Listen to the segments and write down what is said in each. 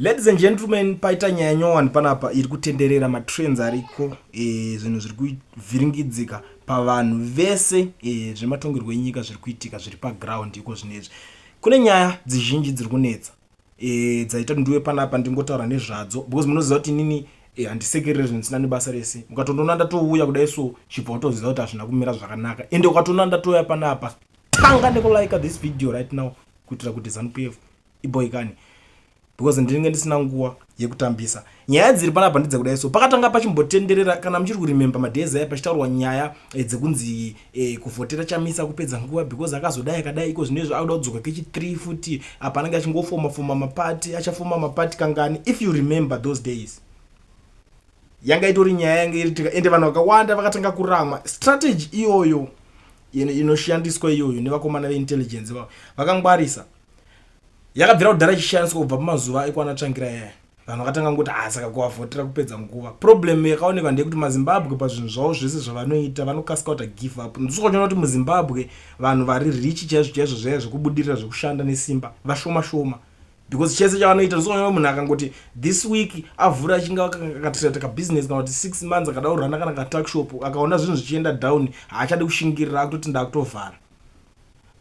Ladies and gentlemen, paita nyaya nyowani panapa iri kutenderera matrends ariko e, zvinhu zviri kuvhiringidzika pavanhu vese e, zvematongerwo enyika zviri kuitika zviri paground iko zvinezvi. Kune nyaya dzizhinji dziri kunetsa e, dzaita ndiwe panapa ndingotaura nezvadzo because munoziva kuti inini e, handisekerere zvinhu zvisina nebasa rese. Ukatondoona ndatouya kudai so chibva watoziva kuti hazvina kumira zvakanaka, ende ukatoona ndatouya panapa tanga nekulike this video right now kuitira kuti Zanu PF iboikani because ndinenge ndisina nguva yekutambisa. Nyaya dziri panapa ndedzekudai so pakatanga pachimbotenderera kana muchiri kuremember madays aya pachitaurwa nyaya eh, dzekunzi eh, kuvhotera Chamisa kupedza nguva because akazodai akadai iko zvino izvo akuda kudzoka kechi 3 futi apa anenge achingofoma foma mapati achafoma mapati kangani. If you remember those days yanga itori nyaya yanga iritika ende vanhu vakawanda vakatanga kuramwa strategy iyoyo inoshandiswa iyoyo nevakomana veintelligence vavo vakangwarisa. Yakabvira kudhara ichishandiswa kubva pamazuva ekwana Tsvangirai aya. Vanhu vakatanga ngoti ah, saka kuvavhotera kupedza nguva. Problem yakaonekwa ndeyekuti maZimbabwe pazvinhu zvavo zvese zvavanoita vanokasika kuita give up. Ndosaka uchiona kuti muZimbabwe vanhu vari rich chaizvo chaizvo zvaya zvekubudirira zvekushanda nesimba vashoma shoma because chese chavanoita. Ndosaka uchiona munhu akangoti this week avhura achinge akatoita kabusiness kana kuti 6 months akada kurana kana katuckshop, akaona zvinhu zvichienda down haachadi kushingirira, akutoti ndakutovhara.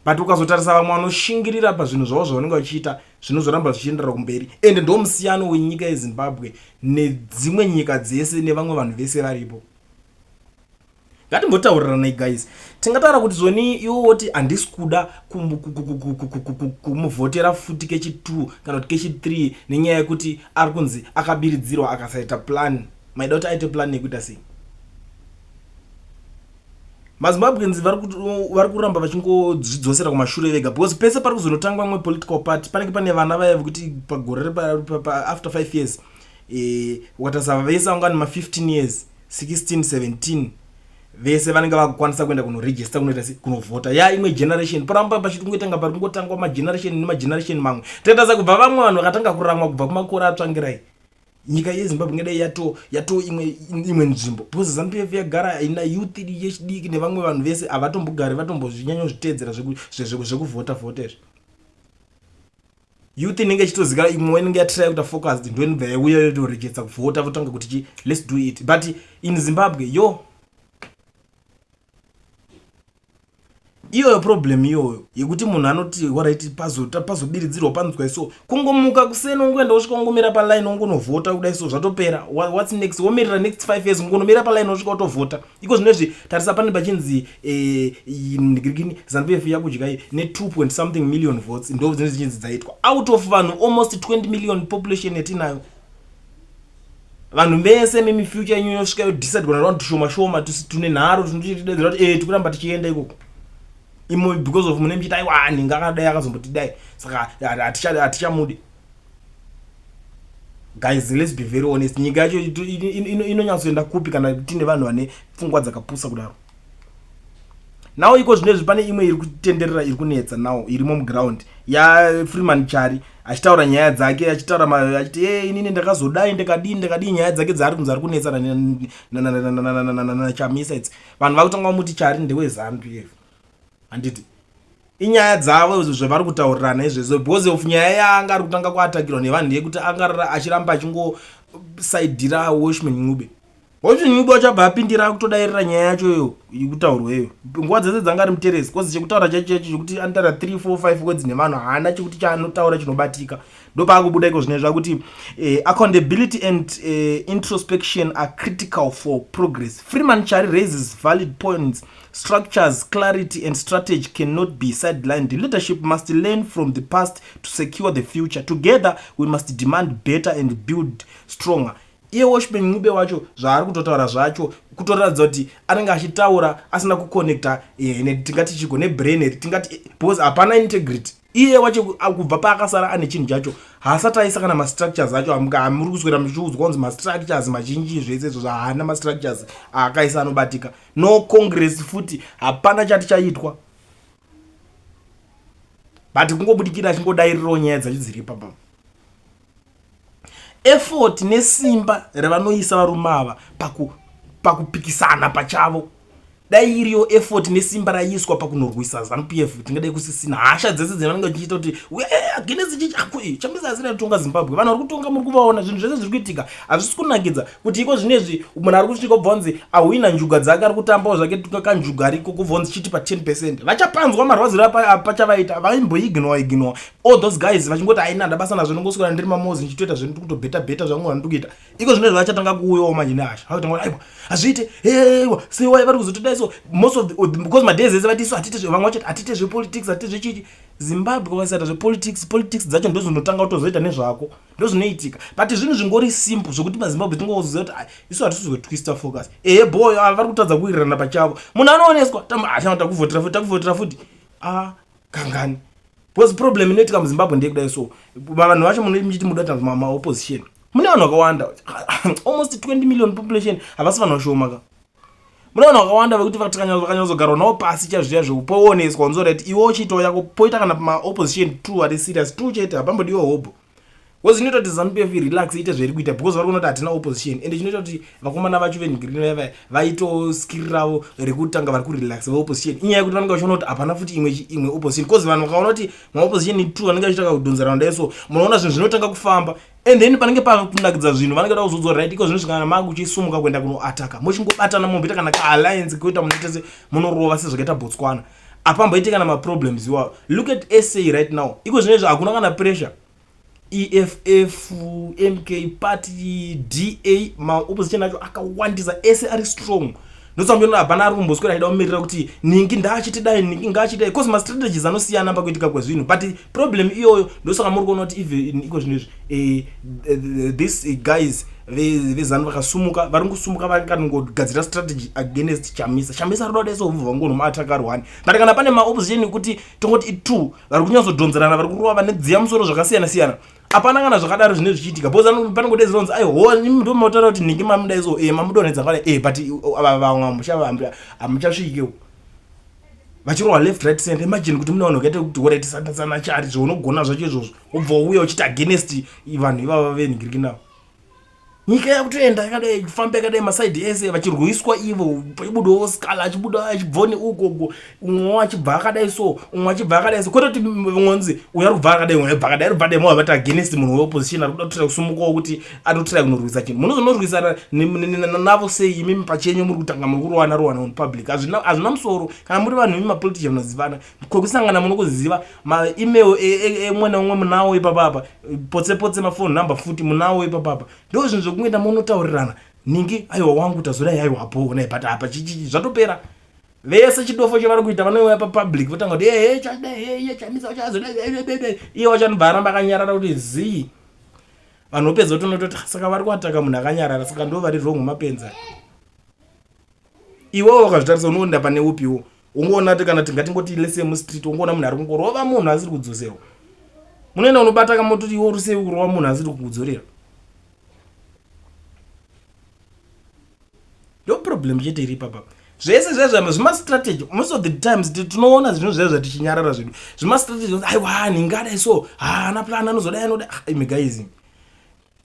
But ukazotarisa vamwe vanoshingirira pazvinhu zvavo zvavanenge vachiita zvinozoramba zvichienderera kumberi. Ende ndo musiyano wenyika yeZimbabwe nedzimwe nyika dzese nevamwe vanhu vese varipo. Ngatimbotaurirana guys, tingataura kuti zvoni iwo woti handisi kuda kumuvhotera futi kechi2 kana kuti kechi3 nenyaya yekuti ari kunzi akabiridzirwa akasaita plan. Maida kuti aite plan yekuita sei? MaZimbabweans vari kuramba vachingozvidzosera kumashure vega because pese pari kuzonotangwa imwe political party panenge pane vana vaya vekuti pagore after 5 years eh, ukatarisa vese vanga vane ma15 years, 16, 17, vese vanenge vakukwanisa kuenda kunoregister kunoita se kunovhota. Ya imwe generation paramba pachitongoitanga pari kungotangwa mageneration nemageneration mamwe. Tikatarisa kubva vamwe vanhu vakatanga kuramwa kubva kumakore aTsvangirai, nyika yeZimbabwe ingadai yato yato imwe imwe nzvimbo because ZANU PF yagara haina youth yechidiki nevamwe vanhu vese havatombogari vatombozvinyanyozviteedzera zvekuvhota vhota izvi. Youth inenge ichitozikana imwe inenge yatry kuita focused ndo inobva yauya yotoregetsa kuvhota votanga kuti chi let's do it. But in Zimbabwe yo iyoyo problem iyoyo yekuti munhu anoti alright pazobiridzirwa panzwa so kungomuka kuseni ungoenda wosvika ungomira paline ungonovhota kudai so zvatopera. What's next? Womirira next 5 years ungonomira paline wosvika wotovhota. Iko zvinezvi tarisa pane pachinzi eh, ndigirikini ZANU PF yakudya ne 2 point something million votes ndo dzinenge dzichinzi dzaitwa out of vanhu almost 20 million population yatinayo. Vanhu vese mimi future yenyu yosvika yodecide kana vanhu tushoma shoma tune nharo tunochitidedzera kuti eh tikuramba tichienda ikoko imo because of mune muchiti aiwa ninga akadai akazombotidai saka hatichamudi. Guys, let's be very honest, nyika yacho inonyatsoenda kupi kana tine vanhu vane pfungwa dzakapusa kudaro? Now iko zvinezvi pane imwe iri kutenderera iri kunetsa now irimo muground yaFreeman Chari achitaura nyaya dzake achitaura achiti e inini ndakazodai ndakadii ndakadii nyaya dzake dzaari kunzi ari kunetsa naChamisa idzi. Vanhu vakutanga vamuti Chari ndeweZANU PF, handiti inyaya dzavo izvo zvavari kutaurirana izvezvo because of nyaya yaanga ari kutanga kuatakirwa nevanhu yekuti anga achiramba achingosaidhira Welshman Ncube. Welshman Ncube achabva apindira akutodairira nyaya yacho iyo ikutaurwa iyo. Nguva dzese dzanga ari muteresi cause chekutaura chacho chacho chekuti anotaura 3 4 5 words nevanhu haana chekuti chaanotaura chinobatika. Ndopaakubuda iko zvine zvakuti accountability and introspection are critical for progress. Freeman Chari raises valid points. Structures, clarity and strategy cannot be sidelined. Leadership must learn from the past to secure the future. Together we must demand better and build stronger. Iye Welshman Ncube wacho zvaari kutotaura zvacho kutoratidza kuti anenge achitaura asina kuconnecta eh, tingati chiko nebrain here tingati because hapana integrity. Iye wacho kubva paakasara ane chinhu chacho haasati aisa kana mastructures acho. Hamuri kuswera muchiudzwa kunzi mastructures mazhinji zvese izvo zvahaana mastructures aakaisa anobatika. No congress futi hapana chati chaitwa but kungobudikira achingodairirawo nyaya dzacho dziri ipapa. Effort nesimba ravanoisa varume ava pakupikisana pachavo. Dai iriyo effort nesimba raiiswa pakunorwisa Zanu PF, tingadai kusisina hasha dzese dzevanenge vachiita kuti against chichakui Chamisa asiri kutonga Zimbabwe. Vanhu vari kutonga muri kuvaona, zvinhu zvese zviri kuitika hazvisi kunakidza kuti iko zvinezvi munhu ari kusvika kubva kunzi ahwina njuga dzake, ari kutambawo zvake kanjuga ariko, kubva kunzi chiti pa 10%. Vachapanzwa marwadziro pachavaita vaimboignore ignore all those guys vachingoti haina ndabasa nazvo, ndongoswera ndiri mamozi ndichitoita zvinhu, ndiri kutobheta bheta zvangu zvandiri kuita. Iko zvinezvi vachatanga kuuyawo manje nehasha, vakutanga kuti aiwa, hazviite, ewa sewai vari kuzotodai. So most of the, because madays ese vati isu hatite, vamwe vachati hatite zvepolitics, hatite zvechichi. Zimbabwe vakasaita zvepolitics, politics dzacho ndozvinotanga kutozoita nezvako, ndozvinoitika. But zvinhu zvingori simple zvekuti maZimbabwe tingoziva kuti isu hatisi kutwista focus. Ehe, boy, vari kutadza kuwirirana pachavo. Munhu anooneswa achana takuvhotera futi, takuvhotera futi, a kangani? Because problem inoitika muZimbabwe ndeyekudai. So vanhu vacho muchiti muda kuita maopposition, mune vanhu vakawanda, almost 20 million population, havasi vanhu vashoma ka. Mune vanhu vakawanda vekuti vakanyatsogarwa navo pasi chaizvo chaizvo, pooneswa unzora kuti iwe uchiitawo yako, poita kana maopposition two ari serious, two chete, hapambodiwa hobho. Because inoita kuti ZANU PF relax, iite zvairi kuita, because vari kuona kuti hatina opposition. Ende chinoita kuti vakomana vacho vengreen vaiva vaito skiri ravo rekutanga vari kurelax veopposition, inyaya yekuti vanenge vachiona kuti hapana futi imwe opposition. Because vanhu vakaona kuti maopposition two vanenge vachiita kudhonzerana dai, so munoona zvinhu zvinotanga kufamba, and then panenge pakunakidza zvinhu, vanenge da kuzodzora right. Iko zvino kana makuchisumuka kuenda kunoataka, muchingobatana, momboita kana kaalliance kuita munoita se munorova sezvakaita Botswana, apamboiti kana maproblems iwawo. Look at SA right now. Iko zvinezvi hakuna kana pressure. EFF, MK Party, DA, maopposition acho akawandisa, ese ari strong. Ndosaka hapana ari kumboswera achida kumirira kuti ningi ndaachiti dai, ningi ngaachidai, cause mastrategies anosiyana pakuitika kwezvinhu. But problem iyoyo, ndosaka muri kuona kuti even iko zvinezvi this guys veZANU vakasumuka, vari kusumuka vakanongogadzira strategy against Chamisa. Chamisa ari kuda so vobva vangonomuataka rwani. But kana pane maopposition ekuti tongoti i2 vari kunyatsodhonzerana, vari kurova, vane dziya musoro zvakasiyana siyana, hapana kana zvakadaro zvinenge zvichiitika, because panongodedzera aiho ndo mautaura kuti ningi mamudai so mamudonhedza kwada but vamwe hamuchasvikewo, vachirohwa left, right, center. Imagine kuti mune vanhu vakaita kuti alright, sandasana chari zvaunogona zvacho izvozvo, wobva wauya uchiti against vanhu ivava venhingiriki navo. Nyika yakutoenda yakadai, kufamba yakadai, masaidhi ese vachirwiswa ivo, pachibudawo Sikhala, achibuda achibvawo neukoko, umwewo achibva akadai so, umwe achibva akadai so, kwete kuti mwe uyu ari kubva akadai, umwe abva akadai, ari kubva dai, mova vati against munhu weopposition ari kuda kutoira kusumukawo kuti anotoira kunorwisa chinhu. Munozonorwisana navo sei imimi pachenyu muri kutanga muri kurowana rowana on public? Hazvina musoro. Kana muri vanhu imi mapolitician munozivana, kwekusangana munokuziva, maemail emwe neumwe munawo ipapapa, potse potse mafone number futi munawo ipapapa. Ndo zvinhu zvokungoenda munotaurirana, ningi aiwa wangu tazodai, aiwa apo nai, but apa chichi zvatopera. Vese chidofo chavari kuita, vanouya papublic votanga kuti ehe chadai, iye Chamisa chazodai, iye wachanobva aramba akanyarara kuti zii. Vanhu vopedza kutonototi saka vari kuataka munhu akanyarara, saka ndo vari wrong, mapenza. Iwewo wakazvitarisa unoenda pane upiwo, ungoona kuti kana tingatingoti lese mustreet, ungoona munhu ari kungorova munhu asiri kudzoserwa, munoenda unobata kamototi iwe uri sei kurova munhu asiri kukudzorera? Ndo problem chete iri ipapa. Zvese zvezvo zvimastrategy. Most of the times tinoona zvinhu zvezvo tichinyarara zvedu, zvimastrategy. Aiwa, ningadai so, haana plan, anozodai, anoda. Imi guys,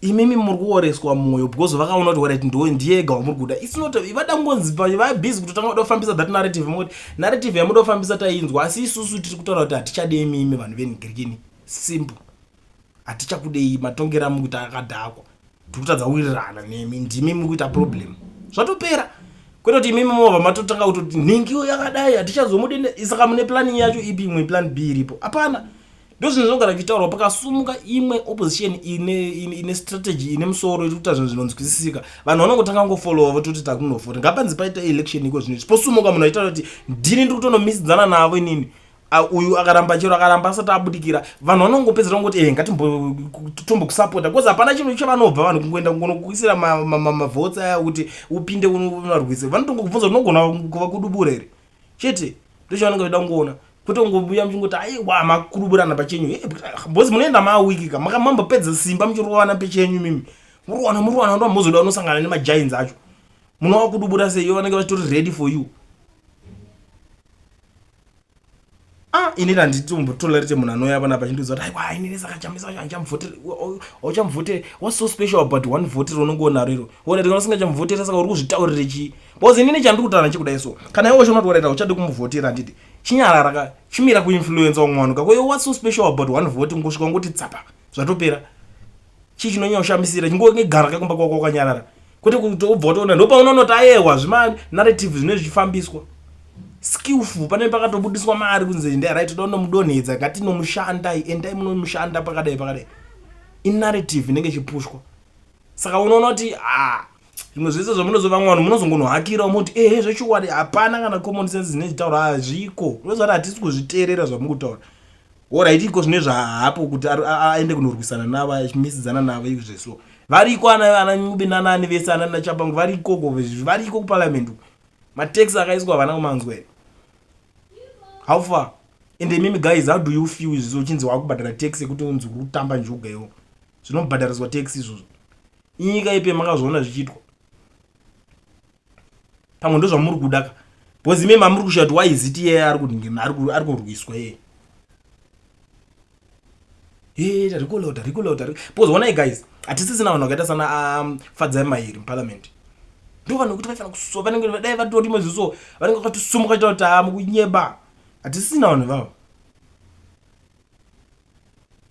imimi muri kuoreswa mwoyo because vakaona kuti alright, ndo ndiyega wamuri kuda. It's not vada ngonzi vabusy kutotanga kuda kufambisa that narrative. Moti narrative yamuda kufambisa tainzwa, asi isusu tiri kutaura kuti hatichade imimi vanhu venhingirikini. Simple, hatichakudei. Matongero amuri kuita akadhakwa, tiri kutadza kuwirirana nemi, ndimi muri kuita problem. Zvatopera, kwete kuti imimi movha matotanga kutoti nhingiwo yakadai, hatichazomudi. Saka mune planning yacho ipi? Imwe plan B iripo? Hapana. Ndo zvinhu zvinogara zvichitaurwa. Pakasumuka imwe opposition ine strategy ine musoro, iri kuita zvinhu zvinonzwisisika, vanhu vanongotanga ngofollowa, vototi takunovhota. Ngapanzi paita election iko zvinhu izvi, posumuka munhu achitaura kuti ndini ndiri kutonomisidzana navo inini. Uyu akaramba, chero akaramba asati abudikira, vanhu vanongopedzera kungoti ngatimbokusapota, because hapana chinhu chavanobva vanhu kungoenda kungonokuisira mavhotsi aya kuti upinde unovarwise. Vanotongokubvunza kuti unogona kuva kudubura here chete, ndochavanenge vachida kungoona, kwete kungobuya muchingoti aiwa makuruburana pachenyu, because munoenda mawiki ka mambopedza simba muchirovana pechenyu, mimi muruwana muruwana, ndo mozoda unosangana nemagiants acho, munova kudubura sei? Vanenge vachitori ready for you. Ah. Inini handitombotolerate munhu anouya panapa achindiudza kuti aiwa inini saka Chamisa wacho handichamuvhoteri. Hauchamuvhoteri. What's so special about one vote raunenge unaro iro? Ona kana usingachamuvhotera saka uri kuzvitaurire chii? Because inini chandiri kutaura ndechekudai so. Kana iwe uchiona kuti waraita uchade kumuvhotera handiti? Chinyarara ka. Chimira kuinfluencer vamwe vanhu ka. Ko iwe what's so special about one vote kungosvika wongoti tsapa. Zvatopera. Chii chinonyanya kushamisira? Chingogara ka kumba kwako wakanyarara. Kwete kuti wobva watoona ndopaunoona kuti ayewa zvima narrative zvinenge zvichifambiswa. Skillful pane pakatobudiswa mari kunzi endai right toda kunomudonhedza ngatinomushanda endai munomushanda pakadai pakadai. Inarrative inenge ichipushwa. Saka unoona kuti ah zvimwe zvese zvamunozova vamwe vanhu munozongonohakira moti ehe zvechokwadi hapana kana common sense dzinenge dzichitaura hazviko. Unoziva kuti hatisi kuzviteerera zvamukutaura. Horait iko zvine zvahapo kuti aende kunorwisana navo achimisidzana navo izvo so variko ana ana Ncube nanani vese ana naChabangu variko ko variko kuparliament uko matax akaiswa havana kumanzwa here how far and imimi guys how do you feel izvo uchinzi wakubhadhara tax yekuti unzi uri kutamba njuga iwo zvinobhadhariswa tax izvozvo inyika ipi makazviona zvichiitwa pamwe ndozvamuri kuda ka because imi mamuri kushaya kuti why is it iye ari kurwiswa iye Hey, tarikolota rikolota because honai guys hatisisina vanhu vakaita sana um, fadzai mairi muparliament ndo vanhu vekuti vaifanira kusuwa vanenge dai vatori maziso vanenge vakatosumuka chita kuti haa mukunyeba hatisisina vanhu ivavo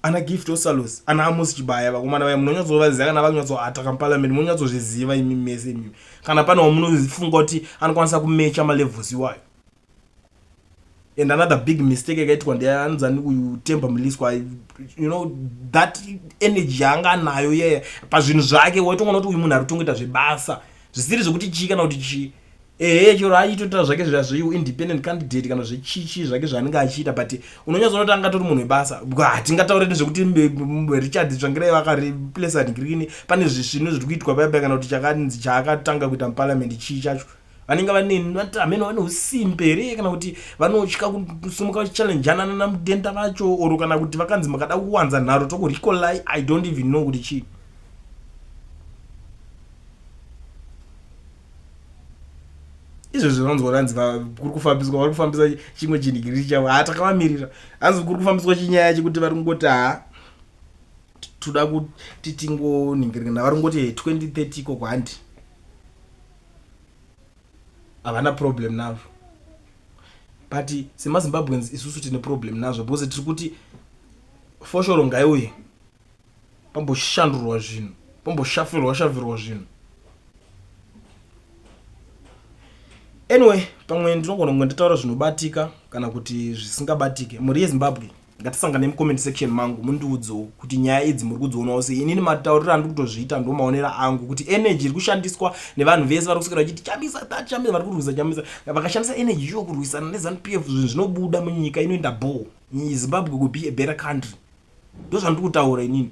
ana Gift Osalos ana Amos Chibaya vakomana vaya munonyatsovaziva kana vakunyatsoataka muparliament munonyatsozviziva imi mese imimi kana pane wamunofunga kuti anokwanisa kumecha malevels iwayo and another big mistake yakaitwa ndeanzani uyu Temba Mliswa you know that energy yaanga anayo yeye pazvinhu zvake waitongoona kuti uyu munhu ari kutongoita zvebasa zvisiri zvekuti chii kana kuti chii ehe chero aitoita zvake zviya zveu independent candidate kana zvechichi zvake zvaanenge achiita but unonyatsoona kuti anga atori munhu webasa hatingataure nezvekuti Richard Tsvangirai vakareplace ngirini pane zvisvinu zviri kuitwa paya paya kana kuti chakanzi chaakatanga kuita muparliament chii chacho vanenge vane hameno vane usimbe here kana kuti vanotya kusimuka vachichallenjana nanamudenda vacho or kana kuti vakanzi makada kuwanza nharo tokurecolai i don't even know kuti chii izvozvo zvanonzwa hanzi kuri kufambiswa vari kufambisa chimwe chinhikiri chavo haa takavamirira hanzi kuri kufambiswa chinyaya chekuti vari kungoti haa toda kuti tingonhingirikana vari kungoti 2030 ikoko handi havana problem nazvo but semazimbabweans isusu tine problem nazvo because tiri kuti foshoro ngaiuye pamboshandurwa zvinhu pamboshafirwa shafirwa zvinhu anyway pamwe ndinogona kunge ndataura zvinobatika kana kuti zvisingabatike mhuri yezimbabwe ngatisangane mucomment section mangu mundiudzewo kuti nyaya idzi muri kudzionawo sei inini matauriro andiri kutozviita ndo maonero angu kuti energy iri kushandiswa nevanhu vese vari kuswera vachiti chamisa that chamisa vari kurwisa chamisa vakashandisa energy iyo kurwisana nezanu p f zvinhu zvinobuda munyika inoenda bho zimbabwe could be a better country ndozvandiri kutaura inini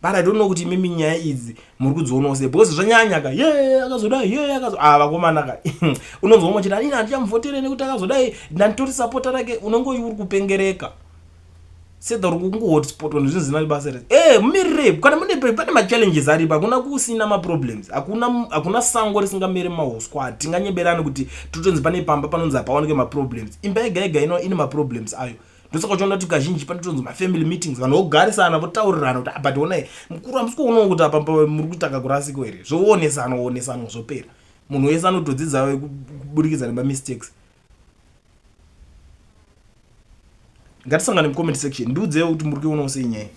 but i don't know kuti imimi nyaya idzi muri kudzionawo sei because zvanyanya ka ye akazodai ye akazo ah vakomana ka unonzwa umwe chiti anini handichamuvhotere nekuti akazodai ndanditori sapota rake unonge uri kupengereka sedha uri kungohotspotwa nezvinhu zvisina basa rese e mumirirei kana mune pane machallenges aripo hakuna kusina maproblems hakuna hakuna sango risingamere mahuswa hatinganyeberani kuti totonzi pane pamba panonzi hapawanike maproblems imba yega yega ino ine maproblems ayo ndosaka uchiona kuti kazhinji panotonzi mafamily meetings vanhu vogarisana votaurirana kuti ah, but honai mukuru hamusi kuonawo kuti apa muri kutanga kurasiko here zvoonesana onesanwa zvopera munhu wese anotodzidza kuburikidza nemamistakes ngatisangane mucomment section ndiudzewo kuti muri kuionawo sei nyaya.